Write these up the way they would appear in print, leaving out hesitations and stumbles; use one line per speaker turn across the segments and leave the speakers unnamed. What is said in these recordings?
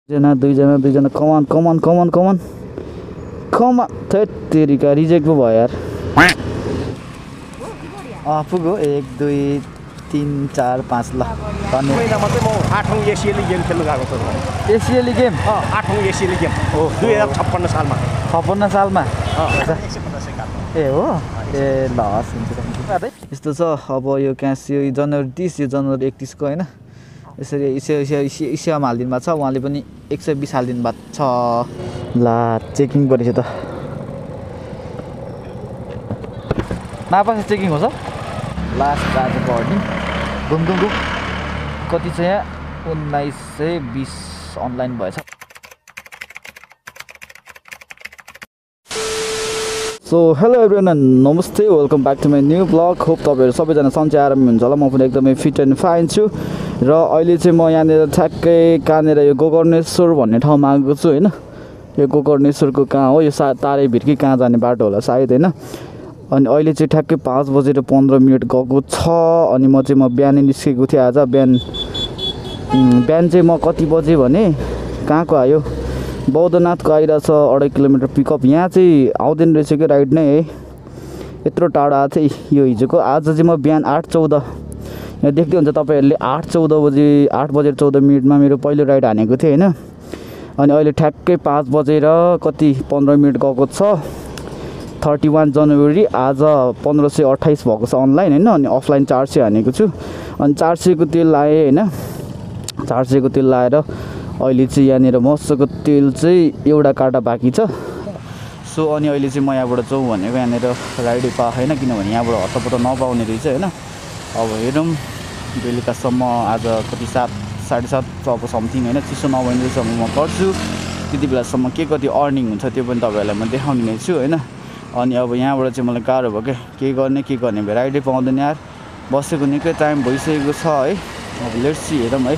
दुईजना कमान that तेरिका reject पो भयो यार पुग्यो 1 2 3 4 5 ल
महिनामा चाहिँ म 8औं एसियली गेम खेल्न गएको छु
एसियली गेम
8औं एसियली गेम हो 2056 सालमा
56 सालमा ए हो ए ल हुन्छ यस्तो छ अब यो क्यासियो जनवरी 30 यो जनवरी 31 को हैन यसरी इसियामा हाल्दिनु भएको छ उहाँले पनि 120 हाल्दिनु भएको छ ला चेकिङ गरेछ त नापा चेकिङ हो छ लास्ट आज बर्डिङ घुम कति छ यहाँ 1920 अनलाइन भएछ सो हेलो एभ्रिवान नमस्ते welcome back to my new blog hope तपाईँहरू सबैजना सन्चै आरामी हुन्छ होला म पनि एकदमै फिट एन्ड फाइन छु र अहिले चाहिँ म यहाँनिर ठ्याक्कै कहाँनिर यो गोकर्णेश्वर भन्ने ठाउँमा आएको छु होइन यो गोकर्णेश्वरको कहाँ हो यो तारै भिरकी कहाँ जाने बाटो होला सायद होइन अनि अहिले चाहिँ ठ्याक्कै 5:15 गएको छ अनि म बिहानै निस्केको थिएँ आज बिहान चाहिँ म कति बजे भने कहाँको आयो बौद्धनाथको आइरहेछ 2.5 किलोमिटर पिकअप यहाँ चाहिँ आउँदैन रहेछ कि राइड नै है यत्रो टाढो आएको थिएँ यो हिजोको आज चाहिँ म बिहान 8:14 यहाँ देख्दै हुन्छ तपाईँहरूले 8:14 बजे 8:14 मेरो पहिलो राइड हानेको थिएँ होइन अनि अहिले ठ्याक्कै 5:15 गएको छ 31 जनवरी आज 1528 भएको छ अनलाइन होइन अनि अफलाइन 400 हानेको छु अनि 400 को तेल लाएँ होइन 400 को तेल लाएर अहिले चाहिँ यहाँनिर मसको तेल चाहिँ एउटा काटा बाँकी छ सो अनि अहिले चाहिँ म यहाँबाट जाउँ भनेको यहाँनिर राइडै पाएन किनभने यहाँबाट हतपत नपाउने रहेछ होइन अब हेरौँ बेलुकासम्म आज कति 7:30 अब समथिङ होइन चिसो नभइन्जेलसम्म म गर्छु त्यति बेलासम्म कति अर्निङ हुन्छ त्यो पनि तपाईँहरूलाई म देखाउने नै छु होइन अनि अब यहाँबाट चाहिँ मलाई गाह्रो भयो क्या के गर्ने भए राइडै पाउँदैन यार बसेको निकै टाइम भइसकेको छ है अब लेट्स सी हेरौँ है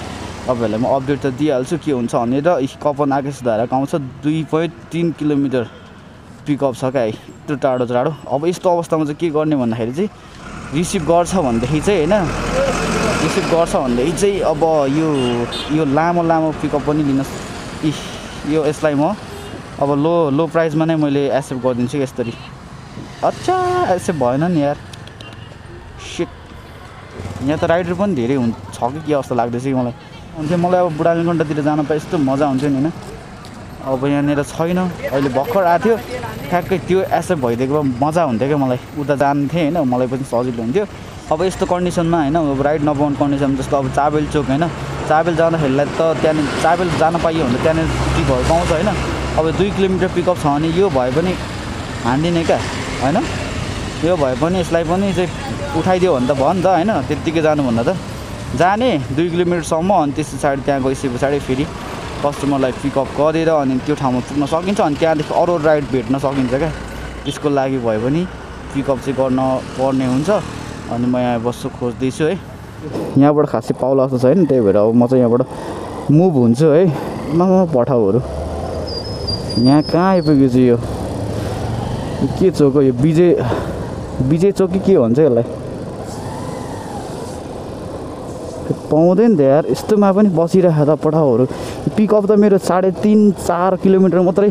तपाईँहरूलाई म अपडेट त दिइहाल्छु के हुन्छ भनेर कपन आकेश धाराको आउँछ 2.3 किलोमिटर पिकअप छ क्या है यत्रो टाढो अब यस्तो अवस्थामा चाहिँ के गर्ने भन्दाखेरि चाहिँ रिसिभ गर्छ भनेदेखि चाहिँ होइन रिसिभ गर्छ भनेदेखि चाहिँ अब यो लामो पिकअप पनि लिन यो यसलाई म अब लो प्राइसमा नै मैले एक्सेप्ट गरिदिन्छु यसरी अच्छा एक्सेप्ट भएन नि यार सिट यहाँ त राइडर पनि धेरै छ कि के जस्तो लाग्दैछ कि मलाई अब बुढालीगण्डातिर जान पाए यस्तो मजा हुन्थ्यो नि होइन अब यहाँनिर छैन अहिले भर्खर आएको थियो ठ्याक्कै त्यो एक्सेप्ट भइदिएको मजा हुन्थ्यो क्या मलाई उता जान्थेँ होइन मलाई पनि सजिलो हुन्थ्यो अब यस्तो कन्डिसनमा होइन अब राइड नपाउने कन्डिसन जस्तो अब चाबेल चोक होइन चाबेल जाँदाखेरिलाई त त्यहाँनिर चाबेल जान पाइयो भने त त्यहाँनिर टिपहरू पाउँछ होइन अब 2 किलोमिटर पिकअप छ भने यो भए पनि हान्दिने क्या होइन यो भए पनि यसलाई पनि चाहिँ उठाइदियो भने त भयो नि त होइन त्यत्तिकै जानुभन्दा त जाने 2 किलोमिटरसम्म अनि त्यस पछाडि त्यहाँ गएपछि पछाडि फेरि कस्टमरलाई पिकअप गरेर अनि त्यो ठाउँमा पुग्न सकिन्छ अनि त्यहाँदेखि अरू राइड भेट्न सकिन्छ क्या त्यसको लागि भए पनि पिकअप चाहिँ गर्न पर्ने हुन्छ अनि म यहाँ बस्छु खोज्दैछु है यहाँबाट खासै पाउला जस्तो छैन त्यही भएर अब म चाहिँ यहाँबाट मुभ हुन्छु है पठाउहरू यहाँ कहाँ आइपुग्यो चाहिँ यो के चोक हो यो विजय चोक कि के भन्छ यसलाई पाउँदैन त यार यस्तोमा पनि बसिरहेको त पठाउहरू पिकअप त मेरो 3.5-4 किलोमिटर मात्रै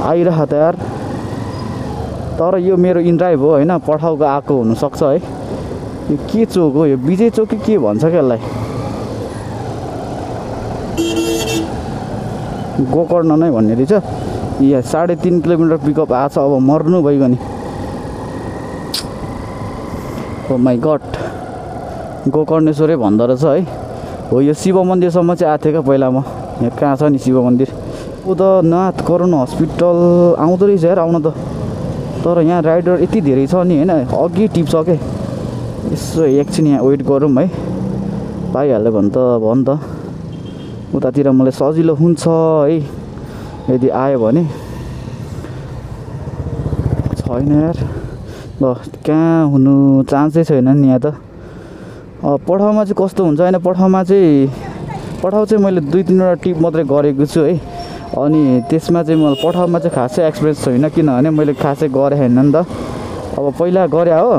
आइरहेको त यार तर यो मेरो इनड्राइभ हो होइन पठाउको आएको हुनसक्छ है यो के चोक हो यो विजय चोक कि के भन्छ क्या यसलाई गोकर्ण नै भन्ने रहेछ यहाँ 3.5 किलोमिटर पिकअप आएको छ अब मर्नु भइगयो नि ओ माई गड गोकर्णेश्वरै भन्दो रहेछ है हो यो शिव मन्दिरसम्म चाहिँ आएको थिएँ क्या पहिला म यहाँ कहाँ छ नि शिव मन्दिर उदयनाथ करुण हस्पिटल आउँदो रहेछ यार आउन त तर यहाँ राइडर यति धेरै छ नि होइन अघि टिप्छ क्या यसो एकछिन यहाँ वेट गरौँ है पाइहाल्यो भने त भयो नि त उतातिर मलाई सजिलो हुन्छ है यदि आयो भने छैन यार ल कहाँ हुनु चान्सै छैन नि यहाँ त पठाउमा चाहिँ कस्तो हुन्छ होइन पठाउ चाहिँ मैले 2-3वटा टिप मात्रै गरेको छु है अनि त्यसमा चाहिँ मलाई पठाउमा चाहिँ खासै एक्सपिरियन्स छैन किनभने मैले खासै गरेँ होइन नि त अब पहिला गरे हो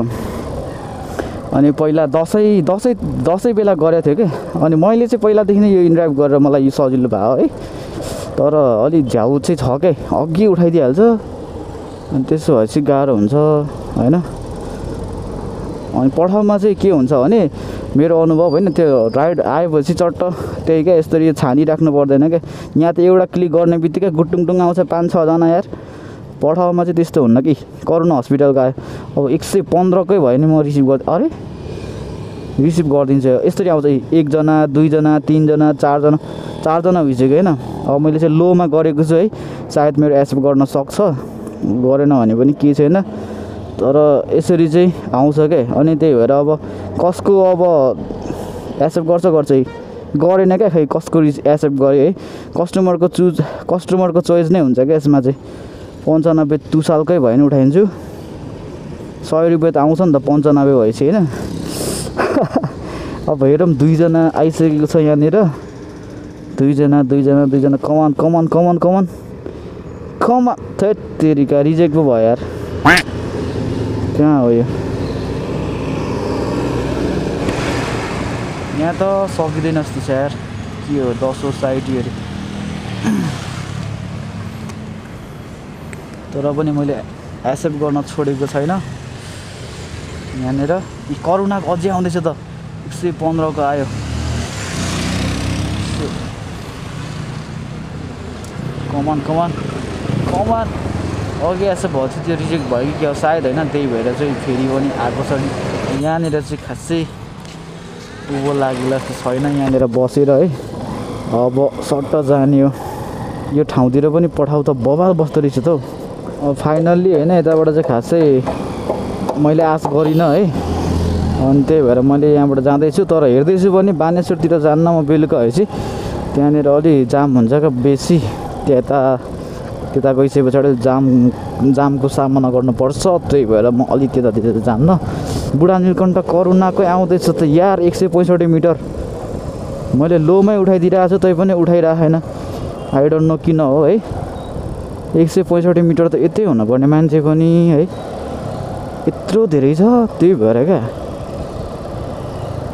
अनि पहिला दसैँ बेला गरेको थियो कि अनि मैले चाहिँ पहिलादेखि नै यो इनड्राइभ गरेर मलाई यो सजिलो भयो है तर अलि झ्याउ चाहिँ छ के अघि उठाइदिइहाल्छ अनि त्यसो भएपछि गाह्रो हुन्छ होइन अनि पठाउमा चाहिँ के हुन्छ भने मेरो अनुभव होइन त्यो राइड आएपछि चट्ट त्यही क्या यस्तरी छानिराख्नु पर्दैन क्या यहाँ त एउटा क्लिक गर्ने बित्तिकै गुटुङटुङ आउँछ 5-6 जना यार पठाउमा चाहिँ त्यस्तो हुन्न कि करुणा हस्पिटलको आयो अब 115 कै भयो नि म रिसिभ गरिदिन्छु यस्तरी आउँछ 1 जना 2 जना 3 जना 4 जना 4 जना भइसक्यो होइन अब मैले चाहिँ लोमा गरेको छु है सायद मेरो एक्सेप्ट गर्न सक्छ गरेन भने पनि के छैन तर यसरी चाहिँ आउँछ क्या अनि त्यही भएर अब कसको अब एक्सेप्ट गर्छ है गरेन क्या खै कसको एक्सेप्ट गरे है कस्टमरको चोइस नै हुन्छ क्या यसमा चाहिँ 95 तुसालकै भयो भने उठाइदिन्छु 100 रुपियाँ त आउँछ नि त 95 भएपछि होइन अब हेरौँ 2 जना आइसकेको छ यहाँनिर 2 जना कमान थैट तेरिका रिजेक्ट पो भयो यार कहाँ हो यो यहाँ त सकिँदैन जस्तो छ यार के हो 10 साइडहरू तर पनि मैले एक्सेप्ट गर्न छोडेको छैन यहाँनिर करुणाको अझै आउँदैछ त 115 को आयो कमान अघि एक्सेप्ट भएको थियो त्यो रिजेक्ट भयो कि क्या सायद होइन त्यही भएर चाहिँ फेरि पनि आएको छ नि यहाँनिर चाहिँ खासै उँभो लागेला जस्तो छैन यहाँनिर बसेर है अब सट्ट जाने हो यो ठाउँतिर पनि पठाउ त बबाल बस्दो रहेछ त हौ अब फाइनल्ली होइन यताबाट चाहिँ खासै मैले आश गरिनँ है अनि त्यही भएर मैले यहाँबाट जाँदैछु तर हेर्दैछु पनि बानेश्वरतिर जान्न म बेलुका भएपछि त्यहाँनिर अलि जाम हुन्छ क्या बेसी त्यता गइसके पछाडि जामको सामना गर्नुपर्छ त्यही भएर म अलि त्यतातिर जान्न बुढा नीलकण्ठ करुणाकै आउँदैछ त यार 165 मिटर मैले लोमै उठाइदिइरहेको छु तै पनि उठाइरहेको छैन आई डोन्ट नो किन हो है 165 मिटर त यतै हुनुपर्ने मान्छे पनि है यत्रो धेरै छ त्यही भएर क्या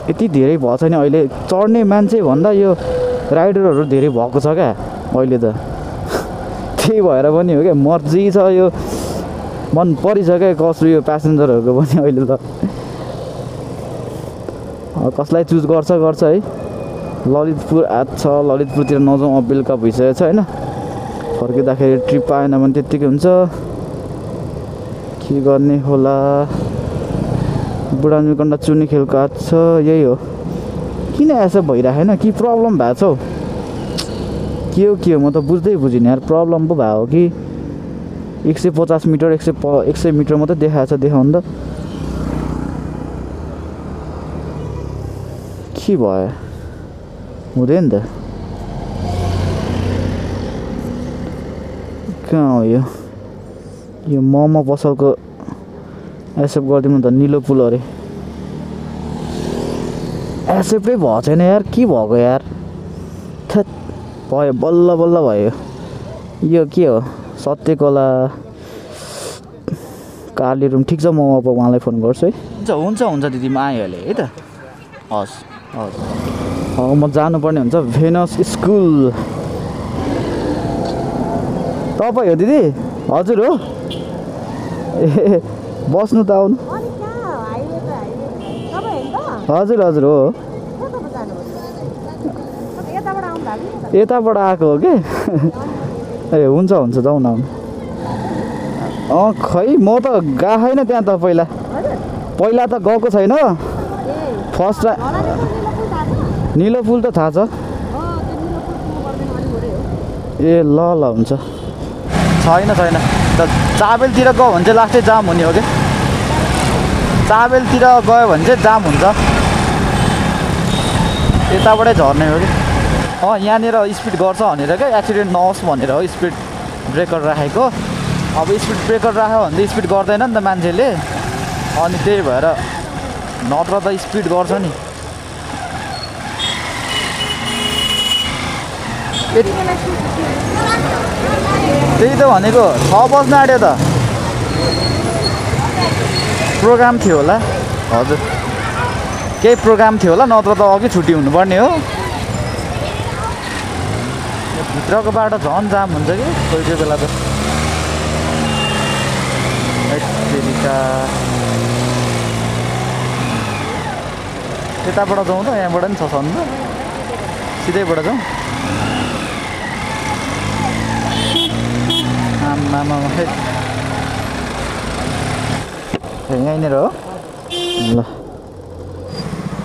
यति धेरै भएको छैन अहिले चढ्ने मान्छे भन्दा यो राइडरहरू धेरै भएको छ क्या अहिले त त्यही भएर पनि हो क्या मर्जी छ यो मन परिसक्यो कसो यो प्यासेन्जरहरूको पनि अहिले त कसलाई चुज गर्छ है ललितपुर छ ललितपुरतिर नजाउँ अब बेलुका भइसकेको छ होइन फर्किँदाखेरि ट्रिप आएन भने त्यत्तिकै हुन्छ के गर्ने होला बुढा नीलकण्ठ चुनी खेलको हात छ यही हो किन यसो भइरहेन कि प्रब्लम भएको छ हौ के हो म त बुझिनँ यार प्रब्लम पो भयो कि 150 मिटर 100 मिटर मात्रै देखाएको छ देखाउनु त के भयो हुँदैन त कहाँ हो यो मोमो पसलको एक्सेप्ट गरिदिनु त निलो पुल अरे एक्सेप्टै भएको छैन यार के भएको यार थेत भयो बल्ल भयो यो के हो सत्यकला कार्ले रुम ठिक छ म अब उहाँलाई फोन गर्छु है हुन्छ दिदी म आइहालेँ है त हस् म जानुपर्ने हुन्छ भेनस स्कुल तपाईँ हो दिदी हजुर हो ए बस्नु त आउनु हजुर हो यताबाट आएको हो कि ए हुन्छ जाउँ न खै म त गएको छैन त्यहाँ त पहिला त गएको छैन फर्स्ट निलो पुल त थाहा छ ए ल हुन्छ छैन त चाबेलतिर गयो भने चाहिँ लास्टै जाम हुने हो कि चाबेलतिर गयो भने चाहिँ जाम हुन्छ यताबाटै झर्ने हो कि यहाँनिर स्पिड गर्छ भनेर क्या एक्सिडेन्ट नहोस् भनेर हो स्पिड ब्रेकर राखेको अब स्पिड ब्रेकर राख्यो भने त स्पिड गर्दैन नि त मान्छेले अनि त्यही भएर नत्र त स्पिड गर्छ नि त्यही त भनेको 6 बज्न आँट्यो त प्रोग्राम थियो होला हजुर केही प्रोग्राम थियो होला नत्र त अघि छुट्टी हुनुपर्ने हो भित्रको बाटो झन् जाम हुन्छ कि कोही कोही बेला त यताबाट जाउँ त यहाँबाट पनि छ सन्द सिधैबाट जाउँ आमामा यहीँनिर हो ल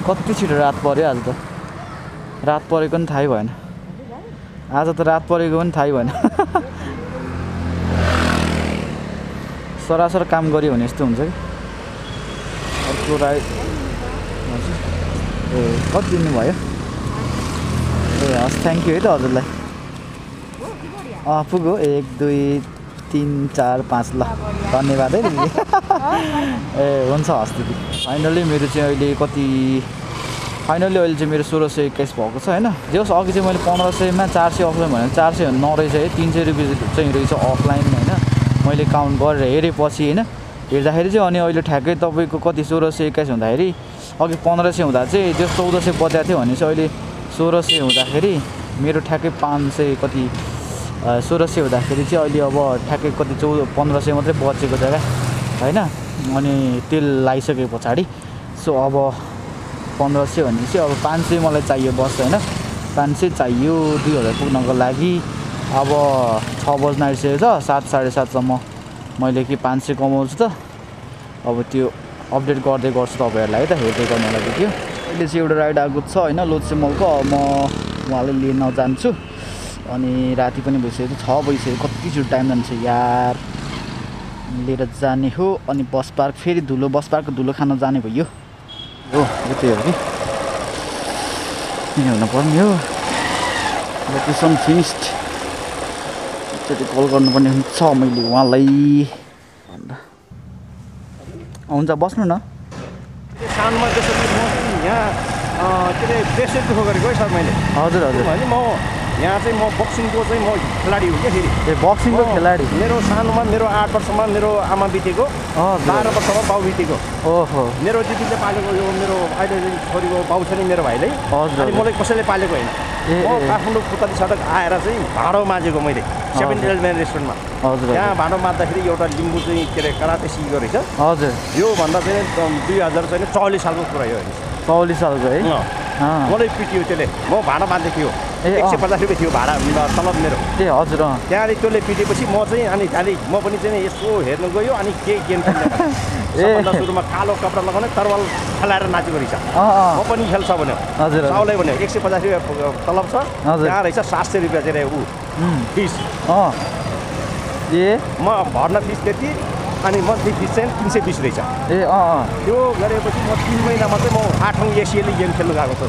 कति छिटो रात पऱ्यो आज त रात परेको पनि थाहै भएन आज त रात परेको पनि थाहै भएन सरासर काम गऱ्यो भने यस्तो हुन्छ कि अर्को राइड ए कति दिनुभयो ए हस् थ्याङ्क यू है त हजुरलाई पुग्यो 1 2 3 4 5 ल धन्यवाद है दिदी ए हुन्छ हस् दिदी फाइनली मेरो चाहिँ अहिले कति फाइनली अहिले चाहिँ मेरो 1621 भएको छ होइन जस अघि चाहिँ मैले 1500 मा 400 अफलाइन भने 400 नरहेछ है 300 रुपियाँ चाहिँ रहेछ अफलाइन होइन मैले काउन्ट गरेर हेरेपछि होइन हेर्दाखेरि चाहिँ अनि अहिले ठ्याक्कै तपाईँको कति 1621 हुँदाखेरि अघि 1500 हुँदा चाहिँ जो 1400 बचेको थियो भने चाहिँ अहिले 1600 हुँदाखेरि मेरो ठ्याक्कै 500 कति 1600 हुँदाखेरि चाहिँ अहिले अब ठ्याक्कै कति 1500 मात्रै बचेको जग्गा होइन अनि तेल लगाइसके पछाडि सो अब 1500 भनेपछि अब 500 मलाई चाहियो बस होइन 500 चाहियो 2000 पुग्नको लागि अब 6 बज्न आइसकेको छ 7 7:30 सम्म मैले के 500 कमाउँछु त अब त्यो अपडेट गर्दै गर्छु तपाईँहरूलाई है त हेर्दै गर्नु लागि थियो अहिले चाहिँ एउटा राइड आएको छ होइन लोत्से मलको म उहाँलाई लिन जान्छु अनि राति पनि भइसक्यो 6 बजिसक्यो कति छिटो टाइम जान्छ यार लिएर जाने हो अनि बस पार्क फेरि धुलो बस पार्कको धुलो खान जाने भयो हो यतै हो कि किन हुनुपर्ने हो लोकेसन फिनिस्ड एकचोटि कल गर्नुपर्ने हुन्छ मैले उहाँलाई भन्दा हुन्छ बस्नु न
साउन्डमा त्यसरी म यहाँ के अरे प्रेसर दुःख गरेको है सर मैले
हजुर हजुर
भने म यहाँ चाहिँ म बक्सिङको चाहिँ म खेलाडी हो क्या फेरि
ए बक्सिङको खेलाडी
मेरो सानोमा मेरो 8 वर्षमा मेरो आमा बितेको 12 वर्षमा बाउ बितेको
ओहो
मेरो दिदीले पालेको यो मेरो अहिले छोरीको बाउ छ नि मेरो भाइले अनि मलाई कसैले पालेको होइन म काठमाडौँ पुतली सडक आएर चाहिँ भाँडो माझेको मैले 7 एलिमेन्ट रेस्टुरेन्टमा
हजुर
त्यहाँ भाँडो माझ्दाखेरि एउटा लिम्बू चाहिँ के अरे कराते सिकेको रहेछ
हजुर
योभन्दा चाहिँ 2000 चाहिँ 44 सालको कुरा हो
44 सालको है
मलाई पिटियो त्यसले म भाँडा बाँध्दै थियो 150 रुपियाँ थियो भाडा तलब मेरो
ए हजुर
त्यहाँदेखि त्यसले पिटेपछि म चाहिँ अनि म पनि चाहिँ यसो हेर्नु गयो अनि केही गेम खेल्दा सुरुमा कालो कपडा लगाउने तरवाल खेलाएर नाचेको रहेछ म पनि खेल्छ भन्यो
हजुर
साउलाई भन्यो 150 रुपियाँ तलब छ त्यहाँ रहेछ 700 रुपियाँ चाहिँ ऊ फिस
ए
म भर्ना फिस त्यति अनि मन्थली फिस चाहिँ 320 रहेछ
ए
त्यो गरेपछि म 3 महिना मात्रै म 8औँ एसियली गेम खेल्नु गएको छु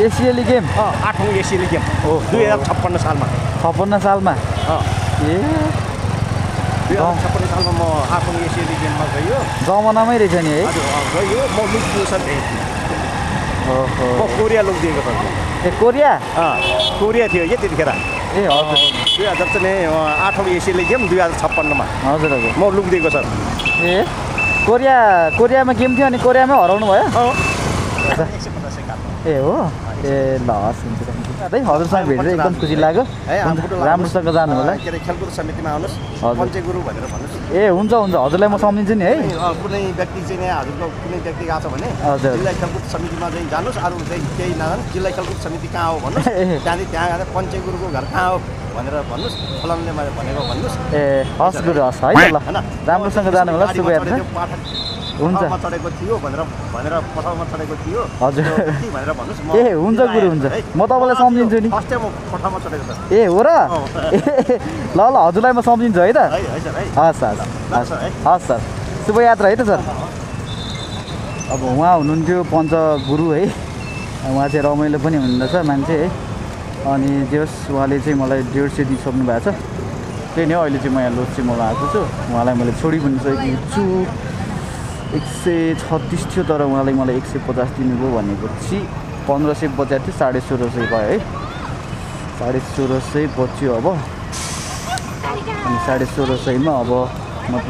एसियली गेम
8औँ एसियली गेम 2056 सालमा
56 सालमा ए
2056 सालमा म 8औँ एसियली गेममा गयो
जमानामै रहेछ नि है
हजुर गयो म लुक दिएको सर
ओहो
म कोरिया लुक दिएको सर
ए कोरिया
कोरिया थियो कि त्यतिखेर
ए हजुर
2000 चाहिँ 8औँ एसियली गेम 2056 मा
हजुर हजुर
म लुक दिएको सर
ए कोरियामा गेम थियो अनि कोरियामै हराउनु भयो ए हो ए ल हस् हुन्छ है हजुरसँग भेटेर एकदम खुसी लाग्यो राम्रोसँग जानु होला
के अरे खेलकुद समितिमा आउनुहोस् पञ्चे गुरु भनेर भन्नुहोस्
ए हुन्छ हुन्छ हजुरलाई म सम्झिन्छु नि है
कुनै व्यक्ति चाहिँ यहाँ हजुरको कुनै व्यक्ति गएको छ भने
हजुर
जिल्ला खेलकुद समितिमा चाहिँ जानुहोस् अरू चाहिँ केही नजानु जिल्ला खेलकुद समिति कहाँ हो भन्नुहोस् त्यहाँदेखि त्यहाँ गएर पञ्चे गुरुको घर कहाँ हो भनेर भन्नुहोस् फलानले मैले भनेको भन्नुहोस्
ए हस् गुरु हस् है ल राम्रोसँग जानु होला शुभयात्रा हुन्छ
चढेको थियो भनेर पठाउमा चढेको थियो
हजुर
भनेर भन्नुहोस्
ए हुन्छ गुरु हुन्छ म तपाईँलाई सम्झिन्छु नि
फर्स्ट टाइम म पठाउमा चढेको छ
ए हो र ल हजुरलाई म सम्झिन्छु है त हस् हस् सर शुभयात्रा है त सर अब उहाँ हुनुहुन्थ्यो पञ्च गुरु है उहाँ चाहिँ रमाइलो पनि हुनुहुँदो रहेछ मान्छे है अनि जस उहाँले चाहिँ मलाई 150 दिइसक्नु भएको छ त्यही नै अहिले चाहिँ म यहाँ लोत्से मल आएको छु उहाँलाई मैले छोडी पनि सकेको छु 136 थियो तर उहाँलाई मलाई 150 दिनुभयो भनेपछि 1500 बचेको थियो 1650 भयो है 1650 बच्यो अब अनि 1650 मा अब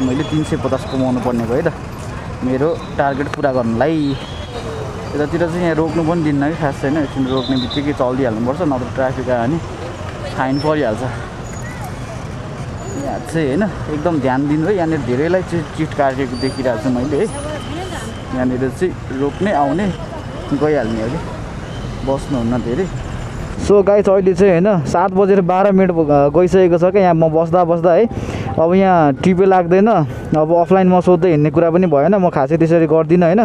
मैले 350 कमाउनु पर्ने भयो त मेरो टार्गेट पुरा गर्नलाई यतातिर चाहिँ यहाँ रोक्नु पनि दिन्न कि खास छैन एकछिन रोक्ने बित्तिकै चलिहाल्नुपर्छ नत्र ट्राफिक आयो भने फाइन परिहाल्छ यहाँ चाहिँ होइन एकदम ध्यान दिनु है यहाँनिर धेरैलाई चाहिँ चिट काटेको देखिरहेको छु मैले है यहाँनिर चाहिँ रोक्ने आउने गइहाल्ने हो कि बस्नुहुन्न धेरै सो गाइस अहिले चाहिँ होइन 7:12 गइसकेको छ क्या यहाँ म बस्दा है अब यहाँ टिपे लाग्दैन अब अफलाइनमा सोध्दै हिँड्ने कुरा पनि भएन म खासै त्यसरी गर्दिनँ होइन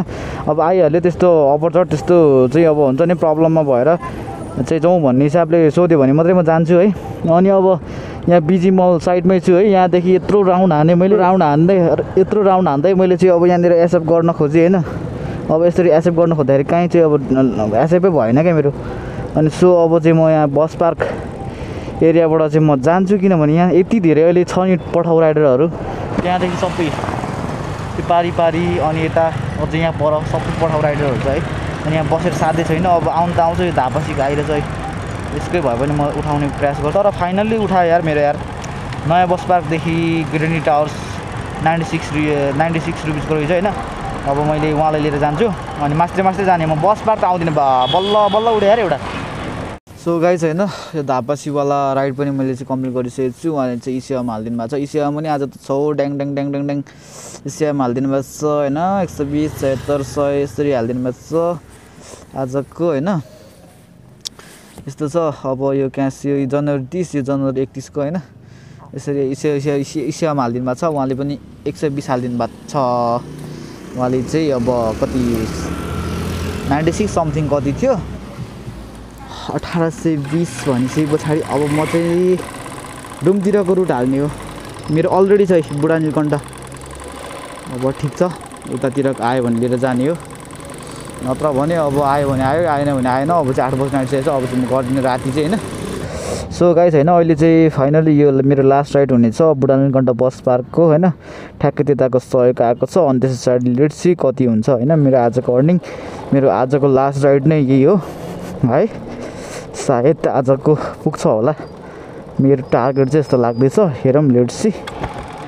अब आइहाल्यो त्यस्तो अपरचट त्यस्तो चाहिँ अब हुन्छ नि प्रब्लममा भएर चाहिँ जाउँ भन्ने हिसाबले सोध्यो भने मात्रै म जान्छु है अनि अब यहाँ बिजी मल साइडमै छु है यहाँदेखि यत्रो राउन्ड हाने मैले यत्रो राउन्ड हान्दै मैले चाहिँ अब यहाँनिर एसेप्ट गर्न खोजेँ होइन अब यसरी एसेप्ट गर्न खोज्दाखेरि कहीँ चाहिँ अब एसेप्टै भएन क्या मेरो अनि सो अब चाहिँ म यहाँ बस पार्क एरियाबाट चाहिँ म जान्छु किनभने यहाँ यति धेरै अहिले छ नि पठाउ राइडरहरू त्यहाँदेखि सबै त्यो पारी अनि यता अझै यहाँ पर सबै पठाउ राइडरहरू छ है अनि यहाँ बसेर साध्यै छैन अब आउनु त आउँछ यो धापासीको आइरहेछ है यसकै भए पनि म उठाउने प्रयास गर्छु तर फाइनल्ली उठायो यार मेरो यार नयाँ बस पार्कदेखि ग्रेनी टावर्स 96 रुपिसको रहेछ होइन अब मैले उहाँलाई लिएर जान्छु अनि मास्दै जाने म बस पार्क त आउँदिनँ बल्ल उठ्यो यार एउटा सो गाइस होइन यो धापासीवाला राइड पनि मैले चाहिँ कम्प्लिट गरिसकेको छु उहाँले चाहिँ इसिआमा हालिदिनु भएको छ इसिआमा पनि आज त छ ड्याङ इसिआमा हालिदिनु भएको छ होइन 120 77 100 यसरी हालिदिनु भएको छ आजको होइन यस्तो छ अब यो क्यास यो जनवरी 30 यो जनवरी 31 को होइन यसरी इसिआमा हालिदिनु भएको छ उहाँले पनि 120 हालिदिनु भएको छ उहाँले चाहिँ अब कति 96 समथिङ कति थियो 1820 भनिसके पछाडि अब म चाहिँ रुमतिरको रुट हाल्ने हो मेरो अलरेडी छ बुढा नीलकण्ठ अब ठिक छ उतातिर आयो भने लिएर जाने हो नत्र भने अब आयो भने आयो आएन भने आएन अब चाहिँ 8 बज्न आइसकेको छ अब चाहिँ म गर्दिनँ राति चाहिँ होइन सो गाइस होइन अहिले चाहिँ फाइनली यो मेरो लास्ट राइड हुनेछ बुढा नीलकण्ठ बस पार्कको होइन ठ्याक्कै त्यताको सहयोग आएको छ अनि त्यस पछाडि लेट्स सी कति हुन्छ होइन मेरो आजको अर्निङ मेरो आजको लास्ट राइड नै यही हो है सायद आजको पुग्छ होला मेरो टार्गेट चाहिँ यस्तो लाग्दैछ हेरौँ लेट्स सी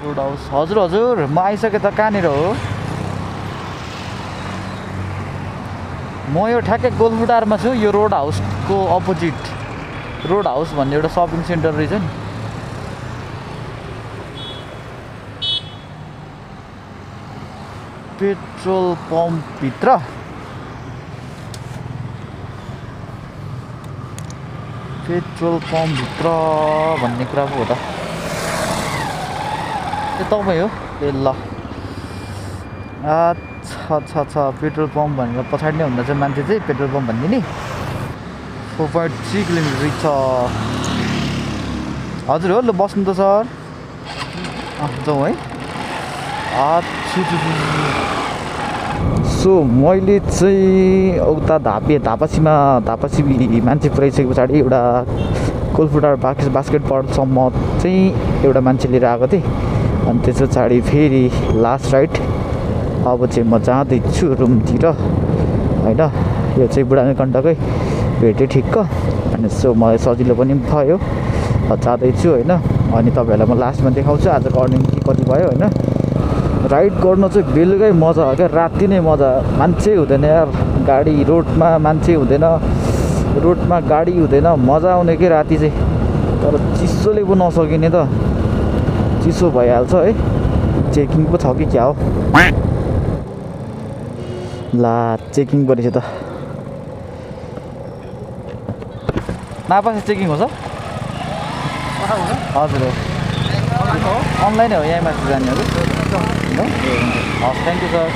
रोड हाउस हजुर म आइसकेँ त कहाँनिर हो म यो ठ्याक्कै गोलफुटारमा छु यो रोड हाउसको अपोजिट रोड हाउस भन्ने एउटा सपिङ सेन्टर रहेछ नि पेट्रोल पम्पभित्र भन्ने कुरा पो हो त त्यो तपाईँ हो ए ल अच्छा पेट्रोल पम्प भनेर पछाडि नै हुँदा चाहिँ मान्छे चाहिँ पेट्रोल पम्प भन्ने नि 4.3 किलोमिटर छ हजुर हो ल बस्नु त सर जाउँ है सो मैले चाहिँ उता धापासी मान्छे पुऱ्याइसके पछाडि एउटा कोलफुटा बास्केटबलसम्म चाहिँ एउटा मान्छे लिएर आएको थिएँ अनि त्यस पछाडि फेरि लास्ट राइड अब चाहिँ म जाँदैछु रुमतिर होइन यो चाहिँ बुढा नीलकण्ठकै भेटेँ ठिक्क अनि सो मलाई सजिलो पनि भयो जाँदैछु होइन अनि तपाईँहरूलाई म लास्टमा देखाउँछु आजको अर्निङ के कति भयो होइन राइड गर्नु चाहिँ बेलुकै मजा हो क्या राति नै मजा मान्छे हुँदैन यार गाडी रोडमा मान्छे हुँदैन रोडमा गाडी हुँदैन मजा आउने के राति चाहिँ तर चिसोले पो नसकिने त चिसो भइहाल्छ है चेकिङ पो छ कि क्या हो ला चेकिङ गरेछ त नापास चेकिङ हो सर हजुर हो अनलाइन हो यहीँ माथि जाने हो हस् थ्याङ्क यू सर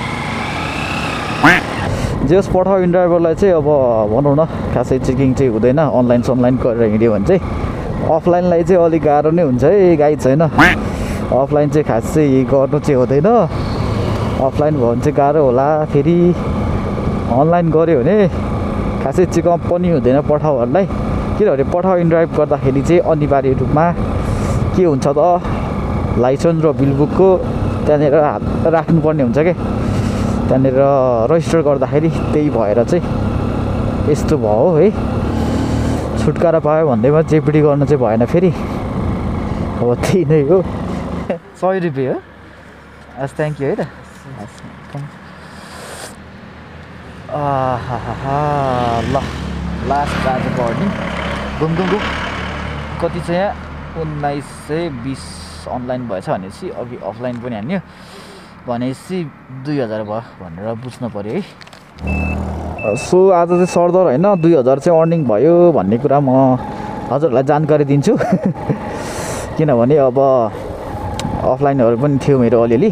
जेस पठाउ इन ड्राइभरलाई चाहिँ अब भनौँ न खासै चेकिङ चाहिँ हुँदैन अनलाइन गरेर हिँड्यो भने चाहिँ अफलाइनलाई चाहिँ अलिक गाह्रो नै हुन्छ है गाइड छैन अफलाइन चाहिँ खासै गर्नु चाहिँ हुँदैन अफलाइन भयो भने चाहिँ गाह्रो होला फेरि अनलाइन गऱ्यो भने खासै चेकअप पनि हुँदैन पठाउहरूलाई किनभने पठाउ इन ड्राइभ गर्दाखेरि चाहिँ अनिवार्य रूपमा के हुन्छ त लाइसेन्स र बिलबुकको त्यहाँनिर राख्नुपर्ने हुन्छ क्या त्यहाँनिर रजिस्टर गर्दाखेरि त्यही भएर चाहिँ यस्तो भयो है छुटकारा पायो भन्दैमा चेपिटी गर्नु चाहिँ भएन फेरि अब त्यही नै हो 100 रुपियाँ हो हस् थ्याङ्क यू है त ल लास्ट आज अर्निङ घुम कति चाहिँ यहाँ 1920 अनलाइन भएछ भनेपछि अघि अफलाइन पनि हान्यो भनेपछि 2000 भयो भनेर बुझ्नु पऱ्यो है। सो आज चाहिँ सरदर होइन 2000 चाहिँ अर्निङ भयो भन्ने कुरा म हजुरहरूलाई जानकारी दिन्छु किनभने अब अफलाइनहरू पनि थियो मेरो अलिअलि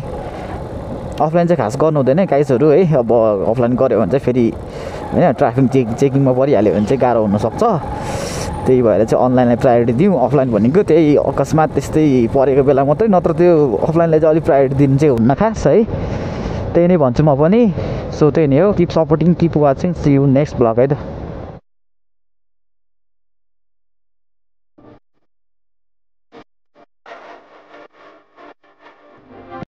अफलाइन चाहिँ खास गर्नु हुँदैन गाइजहरू है। अब अफलाइन गऱ्यो भने चाहिँ फेरि होइन ट्राफिक चेकिङमा परिहाल्यो भने चाहिँ गाह्रो हुनसक्छ त्यही भएर चाहिँ अनलाइनलाई प्रायोरिटी दिउँ। अफलाइन भनेको त्यही अकस्मात त्यस्तै परेको बेला मात्रै नत्र त्यो अफलाइनलाई चाहिँ अलिक प्रायोरिटी दिनु चाहिँ हुन्न खास है त्यही नै भन्छु म पनि। सो त्यही नै हो keep supporting keep watching C you next blog है त।